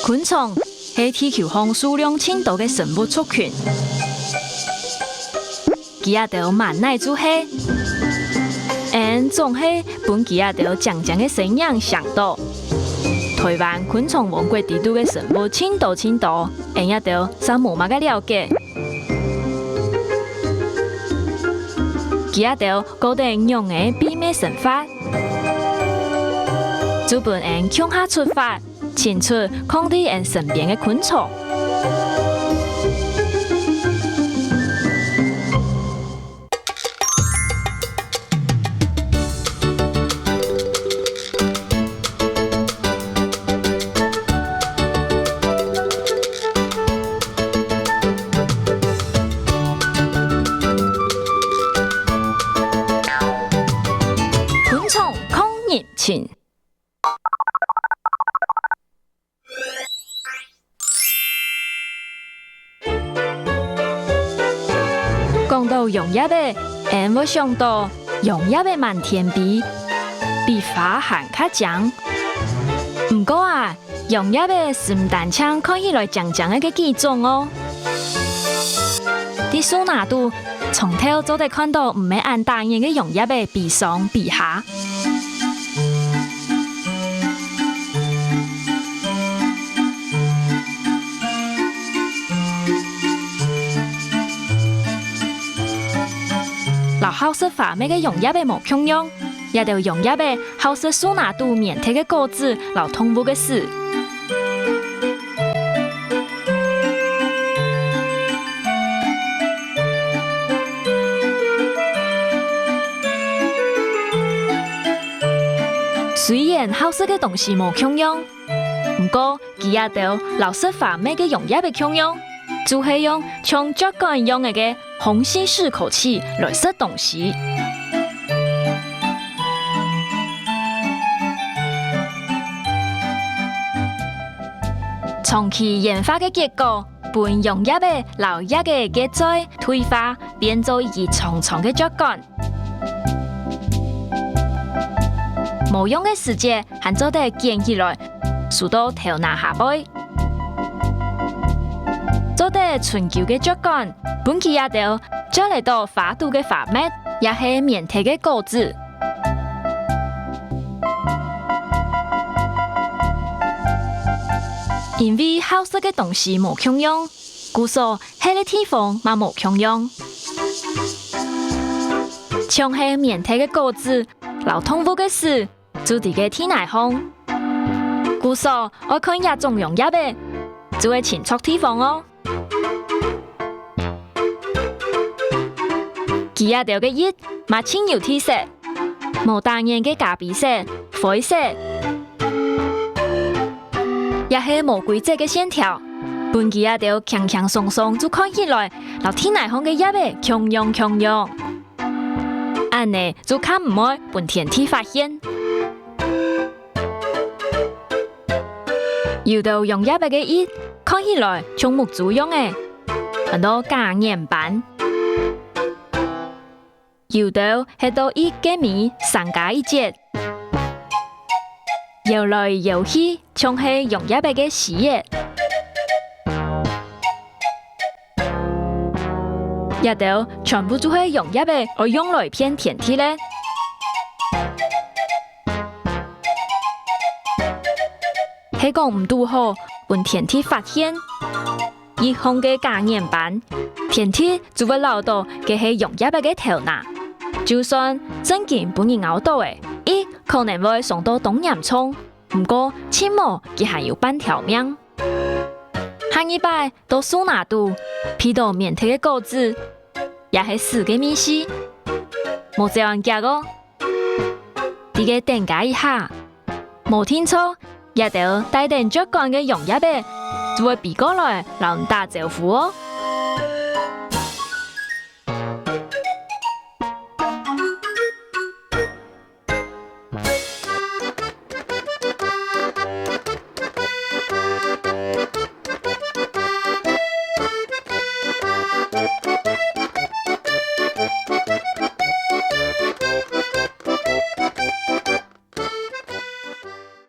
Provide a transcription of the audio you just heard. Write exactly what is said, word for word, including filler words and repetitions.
昆蟲係地球項數量盡多个生物族群。佢兜滿哪就係，𠊎總係分佢兜靚靚个身影唌著。臺灣昆蟲王國裡肚个生物盡多盡多，𠊎兜嗄無麼个了解。佢兜過等仰仔祕密生活，就分𠊎共下出發， 尋出囥在𠊎身邊个昆蟲。昆蟲抗疫情。 講著揚蝶仔，𠊎會想著揚蝶仔滿天飛，比花還較靚。毋過啊，揚蝶仔毋係單淨看起來靚靚个該幾種哦。在樹林肚，常透做得看著毋係恁打眼个揚蝶仔飛上飛下。 摎好食花蜜个揚蝶仔無共樣，這兜揚蝶仔好食樹林肚綿䌈个果子摎動物个屎。 雖然好食个東西無共樣，毋過佢兜摎食花蜜个揚蝶仔共樣，就係用像啜管樣仔个虹吸式口器來食東西。長期演化个結果， 分揚蝶仔摎蝶仔个嘴退化，變做一支長長个啜管。無用个時節，還做得捲起來，收到頭那下背。做得伸久个啜管，分佢兜啜得著花肚个花蜜，也係綿䌈个果子。 因為好食个東西無共樣，故所歇个地方嘛無共樣。像係綿䌈个果子摎動物个屎，就在該地泥項。故所愛看這種揚蝶仔，就會尋著地方哦。 佢兜个翼嘛盡有特色，無打眼个咖啡色、灰色，也係無規則个線條，分佢兜輕輕鬆鬆就看起來，摎地泥項个蝶仔共樣共樣。恁仔就較毋會分天敵發現。 有兜揚蝶仔个翼看起來像目珠樣仔，安到假眼斑。有兜係到翼个尾生加一節，搖來搖去，像係揚蝶仔个胥仔。 這兜全部就係揚蝶仔愛用來騙天敵咧。係講毋堵好，分天敵發現，翼項个假眼斑，天敵就會恅著該係揚蝶仔个頭那。就算正經分人咬著咧，翼可能會傷到當嚴重，毋過盡無佢還有半條命。 下二擺到樹林肚，鼻著綿䌈个果子，也係屎个味緒，莫走恁遽哦。在該等加一下，無定著，這兜帶等啜管个揚蝶仔，就會飛過來摎你打招呼哦。